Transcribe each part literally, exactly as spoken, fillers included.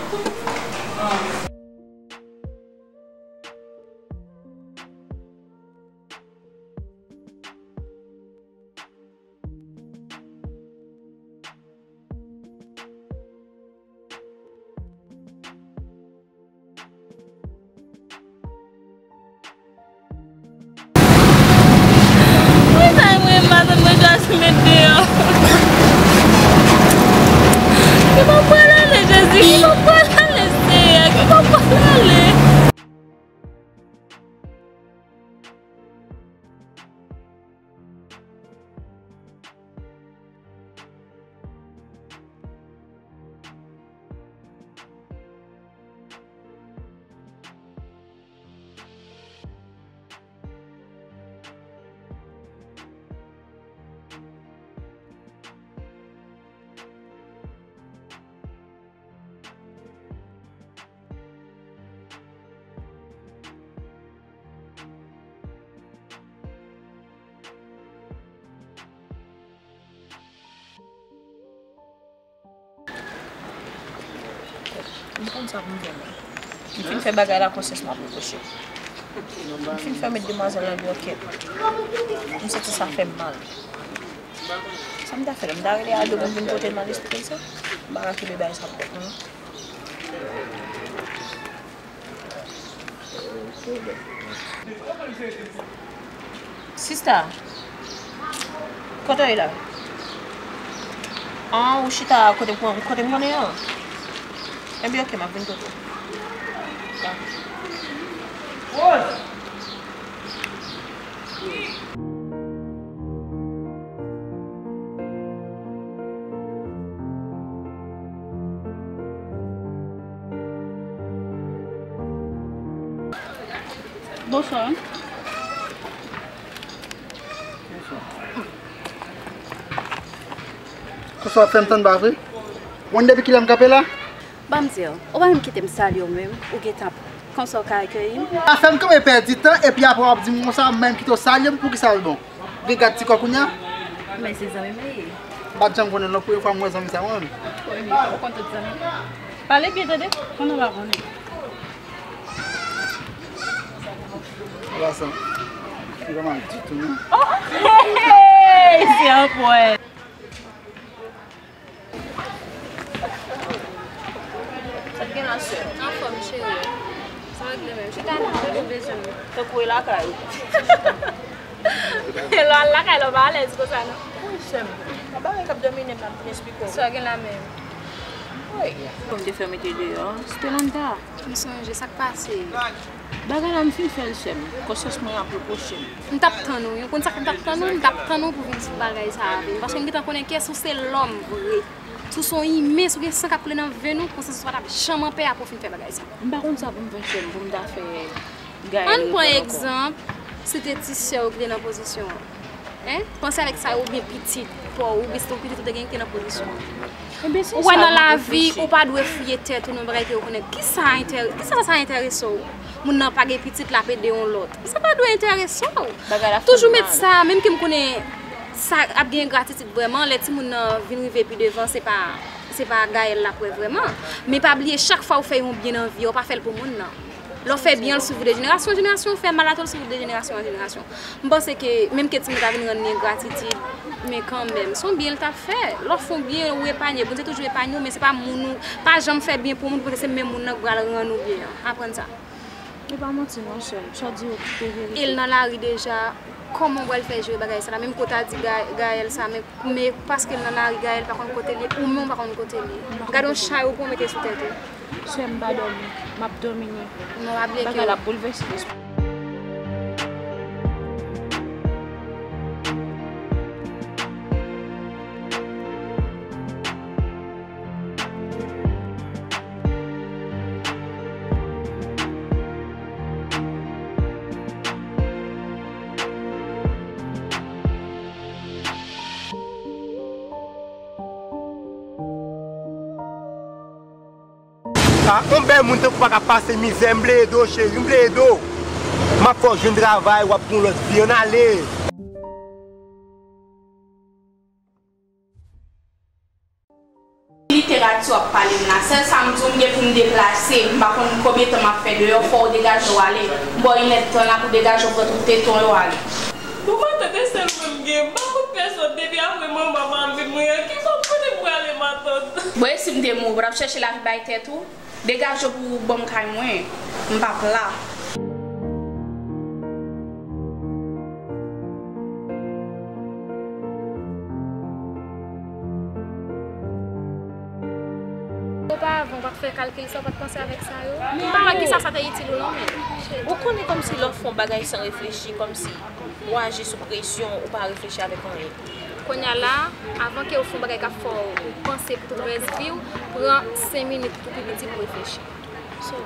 Wi, sa e mwen, madanm mwen chwazi met deyò. Ki bò m pral ale, Jezi? Ki bò m pral ale, Seyè? Ki bò m pral ale? M konn sa pou m fè menm. M fin fè bagay la, konsyans mwen ap repwoche m. M fin fèmen demwazèl nan dwòkèt. M santi sa fè m mal. Sa m ta fè la? M ta rele Ado pou m vin pote l nan lespri l sa? M pa ka kenbe bagay sa pou kont mwen non. Sista, kote w ye la? An, ou chita kote, kote m konnen an? Ebyen, oke, m ap vin kote w. Bonswa. Konsa w ap fè m tann pa vre? Ou konn depi kilè m kanpe la? Ban m di w, ou pa menm kite m salye w menm, ou gentan konsa w ka akeyi m? Pa fè m kanpe pèdi tan, epi apre w ap di m konsa, m pa menm kite w salye m, poukisa l bon? Gen gad ti kò kounye a? Men se zanmi m li ye. M pa t janm konnen l non, premye fwa m wè zanmi sa mwen menm. Wi, ou konn tout zanmi m. Pale byen tande, konnen w pa konnen. Wè sa. Li pa mal ditou non. Oh! Hey! Se yon pwèl. Sa t gen la, sè? Anfòm, cheri. Sa regle menm. Chita la, ou bezwen mwen? Tankou e lakay ou. Lè w al lakay la, ou pa alèz konsa non. Wi, sè m. Yon bagay k ap domine m la, m vin esplike w. Sa gen la menm? Wi. Kòm te fè mete deyò, Spelanda. M sonje sa k pase. Bagay la m fin fè l sè m. Konsyans mwen ap repwoche m. M t ap tann ou, wi. Ou konn sa k m t ap tann ou? M t ap tann ou pou vin di bagay sa a avè m. Paske m gentan konnen kiyès ou se lòm vre. Si w se yon imen, si w gen san k ap koule nan venn ou, konsyans ou pa t ap janm anpè apre w fin fè bagay sa. M pa konn sa pou m fè sè m, pou m ta fè Gaël reprann ankò. Ann pran egzanp, si te ti sè w ki te nan pozisyon an. Hein? Panse avèk sa, oubyen pitit pa w, oubyen si te yon pitit ou te gen ki te nan pozisyon an. Ou wè nan lavi, ou pa dwe fouye tèt ou nan bagay ke ou konnen. Kisa enterè-, kisa sa enterese w? Moun nan pa gen pitit, l ap ede yon lòt. Sa pa dwe enterese w. Toujou met sa, menm ke m konnen sa ap gen gratitid vrèman, lè timoun nan vin rive pi devan, se pa, se pa Gaël l ap wè vrèman. Men pa bliye, chak fwa ou fè yon byen nan vi a, ou pa fè l pou moun nan. Lè w fè byen, l souvri de jenerasyon an jenerasyon, ou fè mal la tou, l souvri de jenerasyon an jenerasyon. M panse ke menm ke timoun ta vin rann li engratitid, men kanmenm, se yon byen l t ap fè. Lè w fè yon byen, ou epanye. Bondye toujou epanye w, men se pa moun ou, pa janm fè byen pou moun, pou se menm moun nan k pral rann ou byen an. Aprann sa. E pa manti non, sè m. Sa w di yo, se verite. E l nan lari deja, kòman w pral fè jere bagay sa la? Menm ke w ta di Ga-, Gaël sa, men, men paske l nan lari, Gaël pa konn kote l ye, ou menm ou pa konn kote l ye. Gade yon chay ou pran mete sou tèt ou. Sè m pa dòmi, m ap domine. Non, pa bliye ke bagay la ap boulvèse lespri. A, yon bèl moun tankou w pa ka pase mizè, m vle ede w, cheri, m vle ede w. M ap fè w jwenn travay, w ap gen yon lòt vi, ann ale. Pati w ap pale m la. Sèl sa m di w, m gen pou m deplase. M pa konn konbyen tan m ap fè deyò, fò w degaje w ale. M ba w inèdtan la pou w degaje w pran tout teton yo ale. Bon, matant, e sèl mwen m gen. M pa konn pèsòn depi apre manman m anvi mwen an. Ki bò m kote m prale, matant? Bon, e si m te mouri, w t ap chèche lavi bay tèt ou? Degaje w pou w ban m kay mwen. M p ap la. Oparavan, ou pa t fè kalkil sa, ou pa t panse avèk sa yo. M pa wè kisa sa te itil ou non, men. Ou konnen kòmsi lè w fè yon bagay san reflechi, kòmsi ou aji sou presyon, ou pa reflechi avèk anyen. Kounye a la, avan ke ou fè yon bagay k ap fè w panse pou tout rès vi w, pran senk minit pou pi piti pou reflechi. So,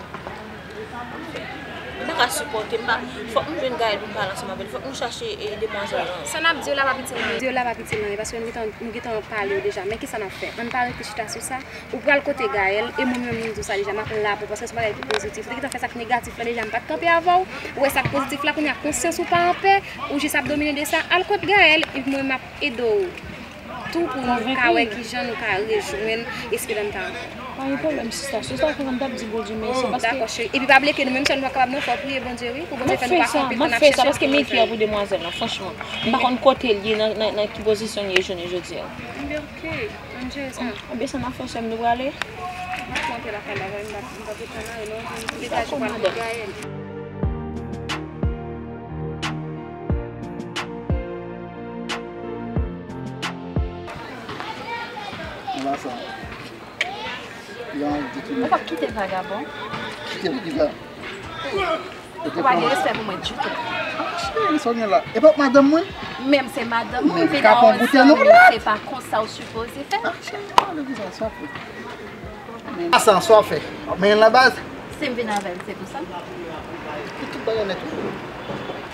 m pa ka sipòte, m pa, fòk m jwenn Gaëlle pou m pale ansanm avè l, fòk nou chache, e, demwazèl lan. Sa n ap di yo la p ap itil anyen. Di yo la p ap itil anyen, paske nou gentan, nou gentan pale yo deja. Men kisa n ap fè? Ann pa rete chita sou sa. Ou pral kote Gaëlle, e mwen menm m di w sa deja, m ap la pou w, paske se yon bagay ki pozitif. Ou te gentan fè sa k negatif la deja, m pa t kanpe avè w. Ou wè sa k pozitif la, kounye a konsyans ou pa anpè, ou jis ap domine de sa. Al kot Gaëlle, epi mwen m ap ede w tou pou nou ka wè kijan nou ka rejwenn esperans nou. Pa gen pwoblèm, sista. Se sa k fè m t ap di Bondye mèsi, paske dakò, cheri. Epi pa bliye ke nou menm sèl nou pa kapab, non, fò w priye Bondye, wi, pou Bondye fè nou pa kanpe tan n ap chèche l pou nou jwenn. M ap fè sa, m ap fè sa, paske m enkyè pou demwazèl lan, franchman. M pa konn kote l ye nan, nan, nan ki pozisyon l ye jounen jodi a. Ebyen, ok. Bondye sa. Ebyen, sa n ap fè, sè m, nou prale? M ap monte lakay la, m pa, m pa pou pran anyen, non, m degaje m pral kot Gaëlle. Ou pa kite vagabon. Kite pou kisa? Ou pa gen respè pou mwen ditou. Ah, cheri, sa w gen la? E pa madanm mwen? Menm se madanm mwen, vin a yon zanmi, se pa konsa w sipoze fè. Ah, cheri, pale pou sa, sa w fè. Asan, sa w fè? W ap manyen l nan baz? Si m vin avè l, se pou sa. Pou tout bagay nèt, wi.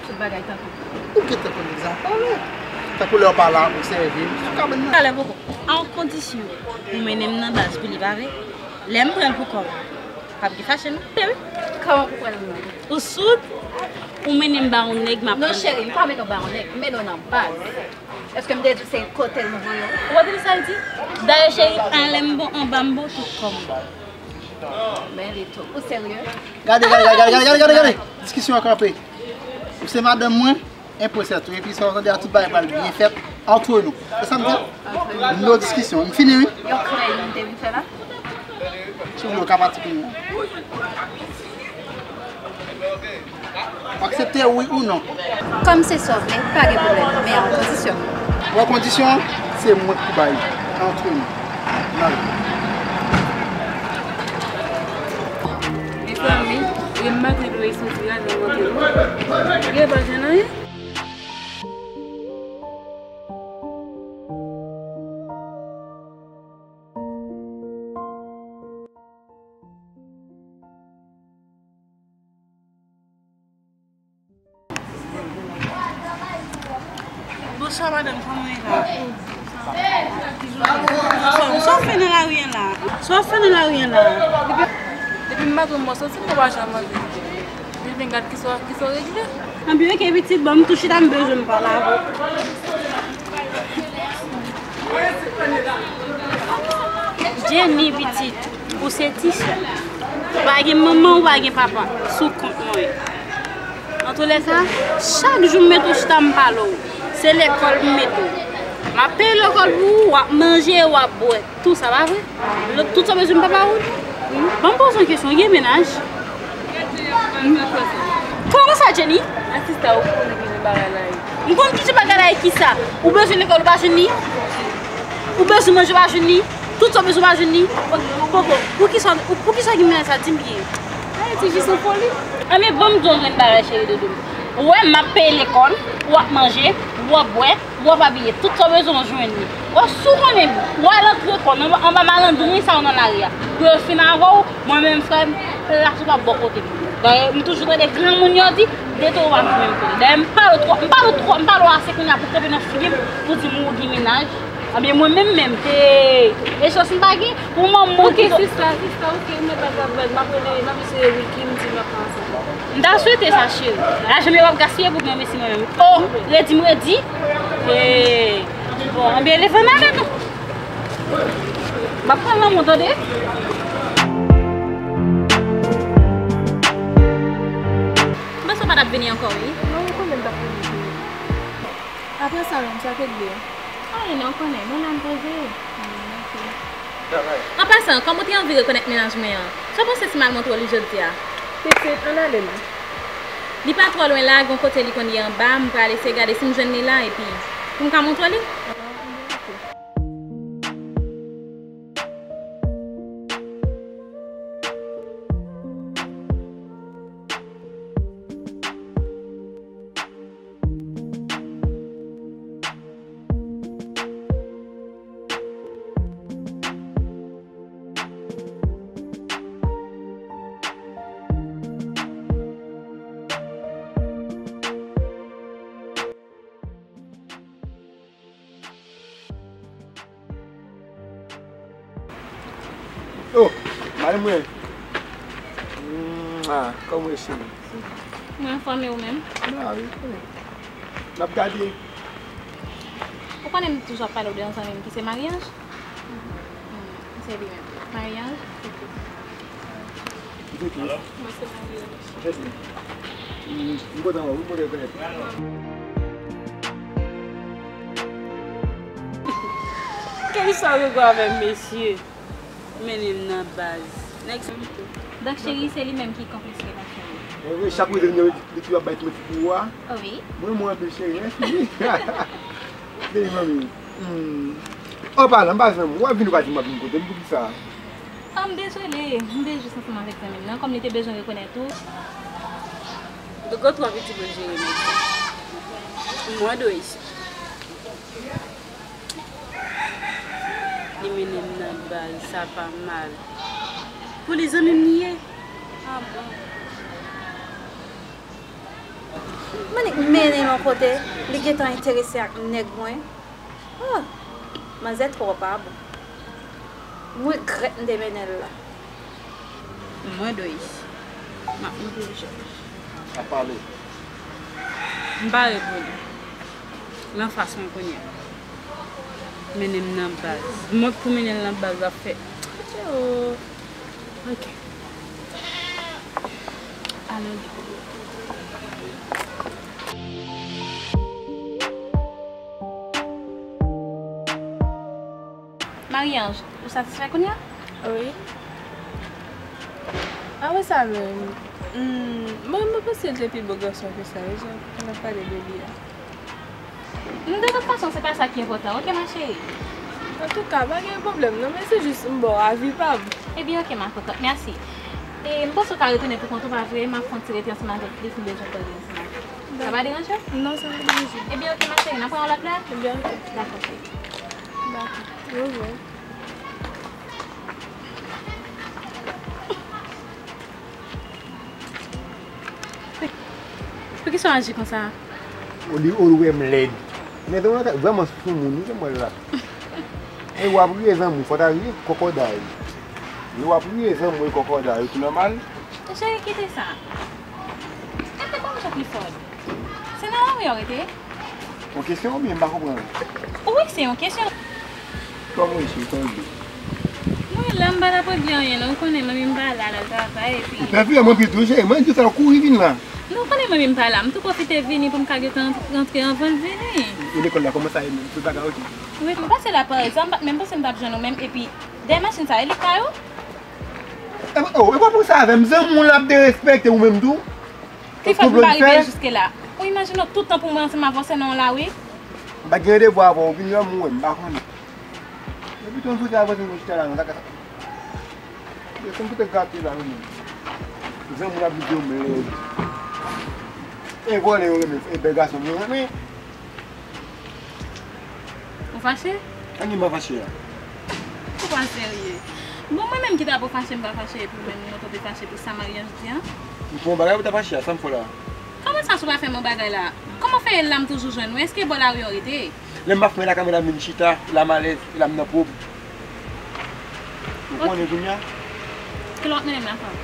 Tout bagay tankou. Ou gentan konn egzak pale. Tankou lè w pa la pou sèvi m sou kabann nan. Talè poko. A yon kondisyon. Ou mennen m nan baz pou li, pa vre? Lè m pran l pou kò m, p ap gen fache non. Wi. Kòman pou pran l nan? Ou soud? Ou mennen m ba yon nèg, m ap pran l. Non, cheri, m pa mennen w ba yon nèg, m mennen w nan baz. Èske m te di w se kote l m voye w? Ou pa tande sa l di? Dayè, cheri, anlè m bon, anba m bon, tout kò m bon. Ben, li tou. Ou serye? Gade, gade, gade, gade, gade, gade, gade. Diskisyon an kanpe. Ou se madanm mwen, enpwen sèt ou. Epi sa w tande a, tout bagay pral byen fèt antre nou. Se sa m di? Antre nou. No diskisyon. M fini, wi. Yon klè nou te vin fè la? Si w vle, w ka pati kounye a. W aksepte, wi ou non? Kòm se sa w vle, pa gen pwoblèm, men a yon kondisyon. Bon, kondisyon an, se mwen k pou bay antre nou. N ale. Mezanmi, e maten dwe soti a, jan m antre nou. Gen pa jwenn anyen? Bonswa, madanm, kòman w ye la? Sa w fè nan lari a la? Sa w fè nan lari a la? Depi, depi maten m soti, m pa janm antre. Vin gad kisa, kisa w regle. Anben, ok, pitit, ban m tou chita, m bezwen m pale avè w. Jenny, pitit, ou se ti sè. Ou pa gen manman, ou pa gen papa. Sou kont mwen. Antoulèka, chak jou m mete w chita, m pale w. Se lekòl m mete w. M ap peye lekòl pou ou, w ap manje, w ap bwè. Tou sa, pa vre? Lòt, tout sa w bezwen m pa ba ou? Ban m poze w kesyon, ou gen mennaj? Kòman sa, Jenny? A sista, ou konnen ki jan bagay la ye. M konn ki jan bagay la ye kisa? Ou bezwen lekòl, ou pa jwenn li? Ou bezwen manje, ou pa jwenn li? Tout sa w bezwen, ou pa jwenn li? Poko, poukisa, poukisa w gen mennaj sa? Di m byen. Ayiti jis an foli. Anben, ban m di w yon grenn bagay, cheri doudou m. Ou wè, m ap peye lekòl, w ap manje, w ap bwè, w ap abiye, tout sa w bezwen w jwenn li. W ap sou konnen, w al antre kò w anba, anba malandren sa yo nan lari a. Pou yo fin avè w, mwen menm frè m, plas ou p ap bò kote m. Dayè, m toujou tande granmoun yo di, de toro pa fin menm kote. Dayè, m pale w twò, m pale w twò, m pale w ase kounye a pou kanpe nan figi m, pou di m ou gen mennaj. Anben, mwen menm menm, e, e chans m pa gen, pou manman m ki... Ok, sista, sista, ok, ou mèt pa grave, m ap rele, m ap eseye Wilky, m di m ap pran ansanm. M ta swete sa, cheri. Lajan m yo w ap gaspiye pou gen yon mesi mwen menm. Oh, redi m redi. Eh, bon, anben, leve n ale non. M ap pran lanmou, tande. M panse w pa t ap vini ankò, wi. Non, ou konnen m t ap vini tou. Apre sa menm, sa te gen? Anyen non, ou konnen, mwen la m poze. Hmm, ok. An pasan, kòm ou te anvi rekonèt mennaj mwen an, sa w panse si m al montre w li jodi a? Pitit, ann ale non. Li pa twò lwen la, gen yon kote li konn ye anba, m pral eseye gade si m jwenn li la, epi pou m ka montre w li. Oh, mari mwen. Mwa, kòman w ye, cheri? Mwen anfòm, e ou menm? Mwen la, wi. N ap gade. Ou konnen m toujou ap pale w de yon zanmi m ki se Marie-Ange? Hmm, se li menm. Marie-Ange? Ok. Alo? Mwen se Marie-Ange. Jezi. M, m kontan wè w, m kontan rekonèt ou. Kèl istwa w gen avè m, mesye? Mennen m nan baz. Nèg sa m tou. Donk, cheri, se li menm ki konplis relasyon nou. Mwen vre, chak kote m gen li toujou ap bay timoun ti kou a. Oh, wi. Mwen, mwen anpil, cheri, mèsi. Vini, manmi. Hmm. An palan, m pa janm, w ap vin, ou pa di m w ap vin kote m, poukisa? Ah, m dezole, m te jis ansanm avèk zanmi m nan, kòm li te bezwen rekonèt ou. Gogo twò piti pou l jere, mèsi. Mwen dwe isi. Li mennen m nan baz, sa pa mal. Pou li zanmi m li ye? Ah bon. Mwen li mennen l yon kote, li gentan enterese ak nèg mwen. Oh, manzè twò pa bon. M regrèt m te mennen l la. Mwen dwe isi. M ap montre w chèf. Ap pale. M pare pou li. L anfas mwen kounye a. Mennen m nan baz. Mwen k pou mennen l nan baz, l ap fè. Oh. Ok. Alon li. Marie-Ange, ou satisfè kounye a? Wi. Apre sa menm, hmm, mwen, mwen panse l te pi bo gason ke sa, wi, jan n ap pale de li a. De tout fason, se pa sa ki enpòtan, ok, ma chérie? Antouka, pa gen pwoblèm, non, men se jis m ba w avi pa m. Ebyen, ok, ma cocotte, mèsi. E m panse w ka retounen pou kont ou, pa vre? M ap fè yon ti rete ansanm avèk Cliff, m bezwen pale ansanm avè l. Sa pa deranje w? Non, sa pa deranje. Ebyen, ok, ma chérie, n ap wè yon lòt lè? Ebyen, ok. Dakò, cheri. Dakò. Au revoir. Poukisa w aji konsa? Oli, oli, wè m lèd. Men zanmi w vrèman soumoun, wi, jan m wè l la. E w ap riye zanmi w, fò w ta riye kòkòday. E w ap riye zanmi w, kòkòday, ou tou nòmal? Cheri, kite sa. Kite kòm Jean Clifford. Se nan lari w rete? Yon kesyon oubyen m pa konprann? Wi, se yon kesyon. Kòman w ye, cheri? Kòman w ye? Mwen la, m pa t ap regle anyen, non. Ou konnen manmi m pa la, l al travay, epi... Ou pè fè mwen pi tou, cheri. Mwen di sa, w kouri vin la. Non, ou konnen manmi m pa la. M tou pwofite vini pou m ka gentan rantre anvan l vini. E lekòl la, kòman sa ye menm? Tout bagay oke? Wi, m pase la, pa egzanp, m pa t menm panse m t ap jwenn ou menm, epi dèyè machin sa, e li k kay ou? E, oh, e pa pou sa avè m, zanmi w la ap derespekte ou menm tou. Ki fòt m pa rive jiske la? Ou imajine w tout tan pou mwen ansanm avè w se nan yon lari? M pa t gen randevou avè w, ou vin wè m, ou wè m, m pa konnen. Epi tou, m soti avè w, nou chita la, nan kaka. Yo, se m ki te gate la, menm. Zanmi w la ap di w m lèd. E vòlè yo renmen, e bèl gason yo renmen. Ou fache? An ki m pa fache a? Ou pa serye. Bon, mwen menm ki ta pou fache, m pa fache, epi ou menm ou tonbe fache pou sa Marie-Ange di an? M fè yon bagay pou ta fache a, sa m fè la? Kòman sa, si w pa fè m yon bagay la? Kòman fè e la m toujou jwenn ou? Èske bò lari an rete? Lè m pa fè lakay mwen, la m vin chita, la m alèz, la m nan pwob. Ou konnen kounye a? Kilè w ap mennen m lakay ou?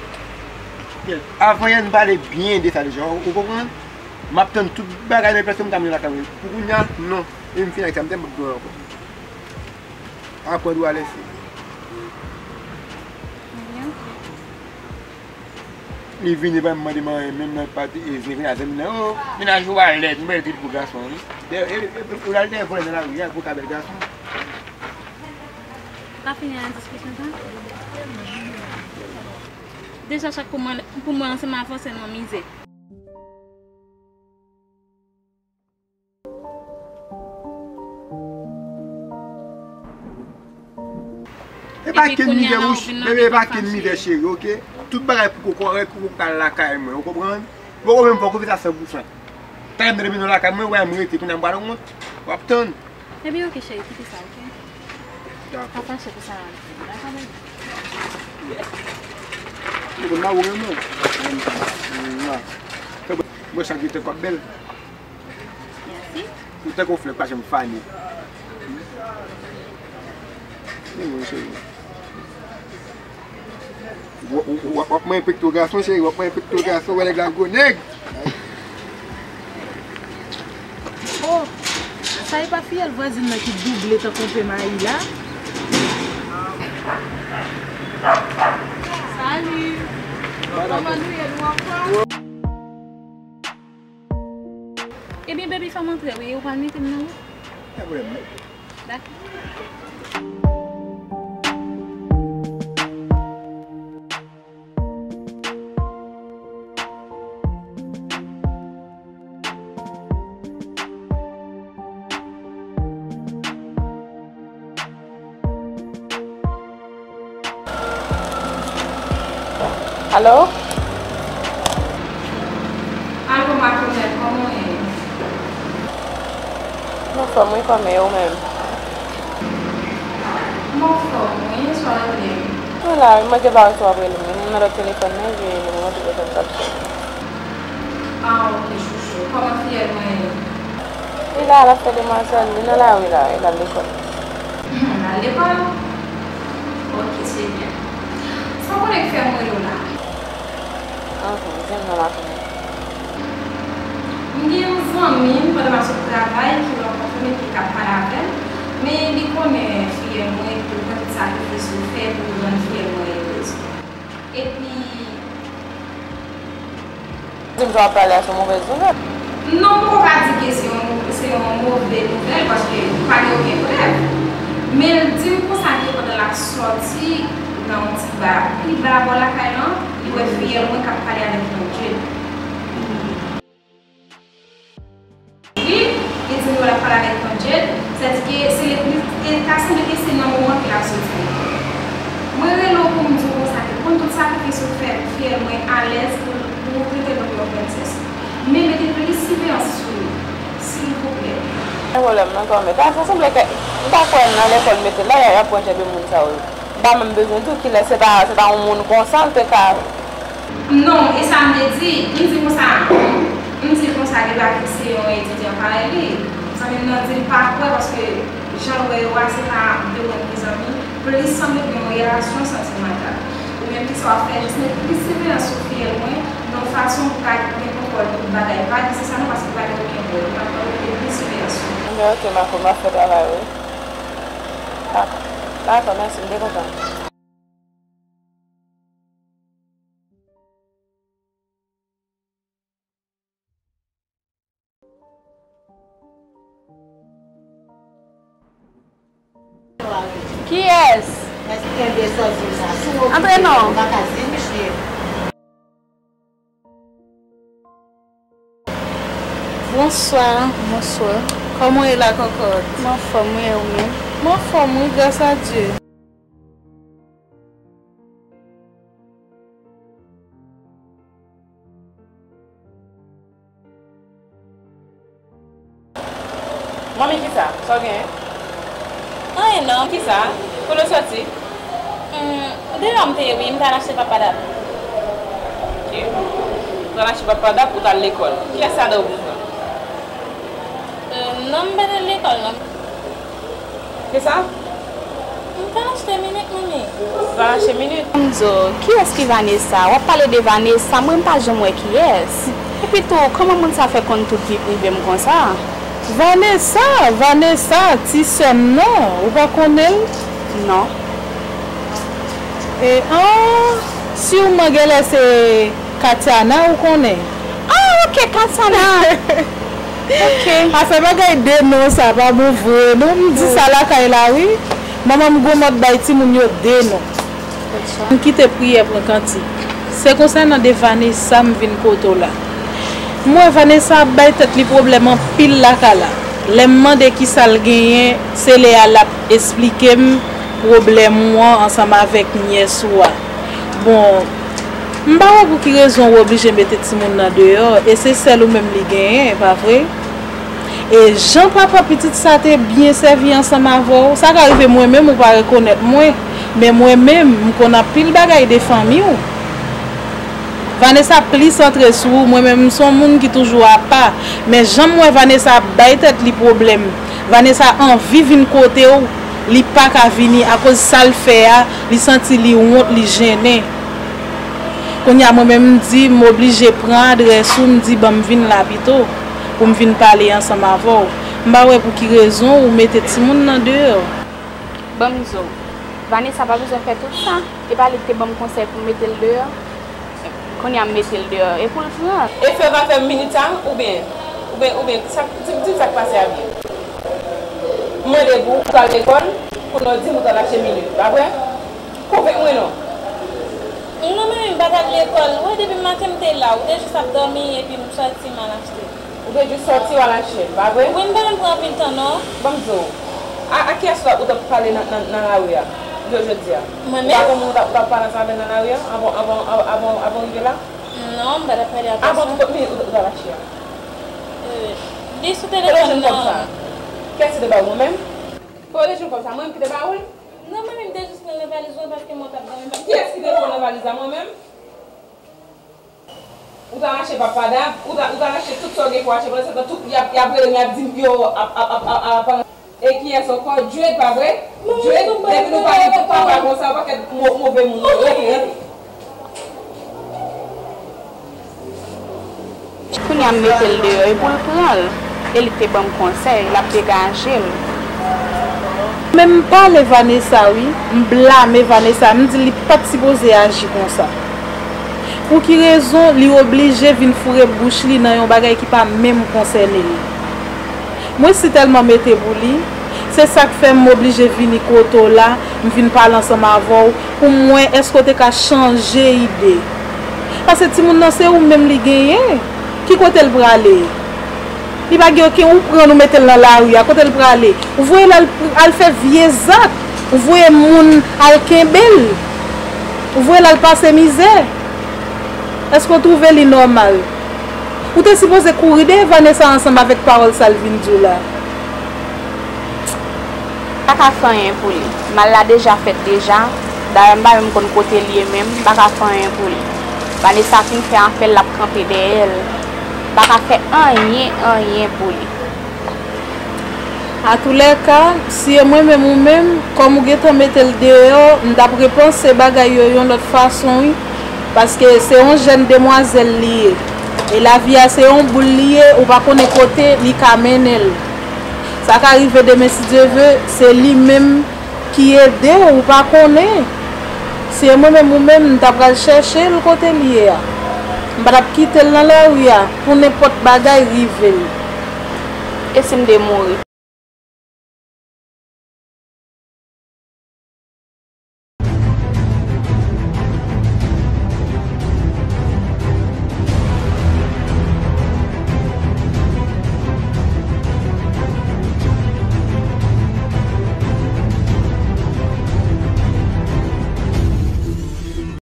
Avan yè n pale byen de sa deja, ou, ou konprann? M ap tann tout bagay nan plas pou m ka mennen lakay mwen. Pou kounye a, non. E m fini ak sa, m tèlman p dwe ankò. Aprann ou alèz. Li vini pa mande m anyen, menm nan pati e zen vin a zen nan. Oh, mennaj ou a lèd, mwen lèd pou gason, wi. Ou la lè vòlè nan lari a pou ka bèl gason. Pa fini nan diskisyon sa. Deja chak pou mwen, pou mwen se m a fòse nan mizè. E pa kenn mizè, wouch, bebe, e pa kenn mizè, cheri, oke? Tout bagay pou koko, pou koko al lakay mwen, ou konprann? Poko menm fòk ou fè sa san pou san. Talè m te mennen w lakay mwen, wè m rete, kounye a m pral wont, w ap tann. Ebyen, oke, cheri, kite sa, oke? Dakò. Pa fache pou sa, dakò, bebe? Ou konn mari w renmen w. Mwa. Fè mwen chak jou te kòb bèl. Mèsi. Ou tankou flè k pa janm fane. Wi, mon cheri. W, w, w, w ap manyen pekto gason, cheri, w ap manyen pekto gason, wè nèg la gwo nèg. Oh, sa e pa fiyèl vwazin nan ki double tankou yon pe mayi la? Salut! Kòman nou ye, nou anfòm? Ebyen, baby, fè m antre, wi, ou pral mete m nan wout? Pa pwoblèm, non. Dakò. Alo? Alo, Makomè, kòman w ye? M anfòm wi, kòmè, ou menm? M anfòm wi, sa w rele m? Mwen la wi, m manke pa wè si w ap rele m. Mwen nan lòt telefòn nan, epi li montre telefòn p ap sone. Ah, ok, chouchou. Kòman fiyèl mwen ye? Li la, l ap fè demwazèl, li nan lari la, li al lekòl. Hmm, l al lekòl? Ok, se byen. Sa w konnen k fè m rele w la? Anhan, di m non, ma konnen. M gen yon zanmi m pandan m ap sot travay ki rankontre m epi k ap pale avè m, men li konnen fiyèl mwen, epi l wè tout sakrifis ou fè pou w rann fiyèl mwen erez. Epi, di m sa w ap pale a se yon movèz nouvèl. Non, m poko ka di ke se yon, se yon move nouvèl, paske pa gen okenn prèv. Men l di m konsa ke pandan l ap sòti nan yon ti ba pi ba bò lakay lan, li wè fiyèl mwen k ap pale avèk yon jèn. Wi, li di m yo l ap pale avèk yon jèn, sètadi ke se li, li ta sanble ke se nan moman ke l ap soti. Mwen rele w pou m di w konsa ke konn tout sakrifis ou fè pou fiyèl mwen alèz pou, pou w trete l tankou yon prensès. Men mete plis siveyans sou li, silvouplè. Pa gen pwoblèm non, kòmè. Sa, sa sanble ke m pa kwè nan lekòl mete la, y a, y ap pran jan de moun sa yo. M pa menm bezwen di w kilès, se ta, se ta yon moun konsa, l te ka. Non, e sa m te di. M di konsa, m di konsa, li pa fikse yon etidyan parèy li. Zanmi m nan di l pa kwè, paske jan l wè yo a, se pa de moun ki zanmi. Plis sanble gen yon relasyon santimantal. Ou menm ki sa w ap fè, jis met plis siveyans sou fiyèl mwen, nan yon fason pou ka gen kontwòl tout bagay. Pa di se sa non, paske pa gen okenn prèv. M ap mande w mete plis siveyans sou li. Enben, ok, Mako, m ap fè travay, wi. Dakò. Dakò, mèsi, m te kontan. Kiyès? Antre non. Bonswa, bonswa. Kòman w ye la, kòkòt? M anfòm wi, e ou menm? M anfòm wi, gras a Dye. Manmi, kisa? Sa w genyen? Anyen non. Kisa? Kote w soti? Hmm, deyò m te ye wi, m t al achte papadap. Ok. Ou t al achte papadap, ou t al lekòl. Kiyès ladan yo pou pran? Euh, non, m pa t al lekòl non. Kisa? M t al achte minit, manmi. Ou t al achte minit? M di w, kiyès ki Vanessa? W ap pale de Vanessa, mwen m pa janm wè kiyès. Epi tou, kòman moun sa fè konn tout vi prive m konsa? Vanessa, Vanessa, ti sè m nan, ou pa konnen l? Non. E, an, siwman genlè se Katiana ou konnen. Ah, ok, Katiana. Ok. Afè bagay de non sa pa bon vre, non. M di sa lakay la, wi. Manman m gon mòd bay timoun yo de non. M kite priyè pran kantik. Se konsènan de Vanessa m vin kote w la. M wè Vanessa ap bay tèt li pwoblèm anpil lakay la. Lè m mande kisa l genyen, se lè a l ap esplike m pwoblèm ou an ansanm avèk nyès ou a. Bon, m pa wè pou ki rezon ou oblije mete timoun nan deyò, e se sèl ou menm li genyen, pa vre? E jan papa pitit sa te byen sèvi ansanm avè w, sa ka rive mwen menm ou pa rekonèt mwen, men mwen menm, m konn anpil bagay de fanmi w. Vanessa plis antre sou ou, mwen menm m se yon moun ki toujou apa, men jan m wè Vanessa ap bay tèt li pwoblèm, Vanessa anvi vin kote w, li pa ka vini akoz sa l fè a, li santi li wont, li jennen. Kounye a mwen menm m di m oblije pran adrès ou, m di ban m vin la pito pou m vin pale ansanm avè w. M pa wè pou ki rezon ou mete timoun nan deyò. Ban m di w, Vanessa pa bezwen fè tout sa. E pa li ki te ban m konsèy pou m mete l deyò. Kounye a m mete l deyò. E pou l pran. E fè pa fè minit sa, oubyen, oubyen, oubyen, sa, di, di m sa k pase a byen. M mande pou ou, ou t al lekòl, kounye a w di m ou t al achte minit, pa vre? Konvenk mwen non. Non, manmi, m pa t al lekòl. Ou wè, depi maten m te la, ou te jis ap dòmi, epi m sòti, m al achte. Ou te jis sòti, w al achte, pa vre? Wi, m pa konn pran anpil tan, non. Ban m di w, a, a kiyès ou t ap, ou t ap pale nan, nan, nan lari a, jodi a? Mwen menm? Ou pa gen moun ou t ap, ou t ap pale ansanm avè l nan lari a, avan, avan, avan, avan w rive la? Non, m pa t ap pale ak pèsòn. Avan ki kot minit ou, ou t al achte a? Euh, li sou telefòn nan. Kiyès ki te ba ou, mwen menm? Kote jwenn kòb sa? Mwen menm ki te ba ou l? Non, mwen menm te jis pran nan valiz mwen paske mwen t ap dòmi. Kiyès ki te pran nan valiz la? Mwen menm? Ou t al achte papadab, ou t al, ou t al achte tout sa w gen pou achte. Pandan se tan, tout, y ap, y ap rele m, y ap di m yo, ap, ap, ap, ap, ap, e kiyès ankò? Dred, pa vre? Dred, depi nou pa gen tout papa konsa, yon pakèt mo-, move moun. Rete, rete. Kounye a m mete l deyò, e pou l pran l. E li te ban m konsèy, l ap degaje l. Men m pale Vanessa wi, m blame Vanessa, m di li pa t sipoze aji konsa. Pou ki rezon li oblije vin foure bouch li nan yon bagay ki pa menm konsène l? Mwen sitèlman mete pou li, se sa k fè m oblije vini kote w la, m vin pale ansanm avè w, pou m wè èske w te ka chanje ide. Paske timoun nan se ou menm li genyen. Ki kote l prale? Li pa gen okenn, ou pran l ou mete l nan lari a, kote l prale? Ou voye l al, al fè vye zak, ou voye moun al kenbe l, ou voye l al pase mizè. Èske w twouve li nòmal? Ou te sipoze kouri dèyè Vanessa ansanm avèk pawòl sa l vin di w la. M pa ka fè anyen pou li. Mal la deja fèt deja. Dayè m pa menm konn kote l ye menm, m pa ka fè anyen pou li. Vanessa fin fè afè l, l ap kanpe dèyè l. M pa ka fè anyen, anyen pou li. Atoulèka, si e mwen menm ou menm, kòm ou gentan mete l deyò, m t ap repanse bagay yo yon lòt fason wi, paske se yon jèn demwazèl li ye. E lavi a se yon boul li ye, ou pa konnen kote li ka mennen l. Sa ka rive demen si Dye ve, se li menm ki ede w, ou pa konnen. Si e mwen menm ou menm, m ta pral chèche l kote l ye a. M pa t ap kite l nan lari a pou nenpòt bagay rive l. E si m te mouri?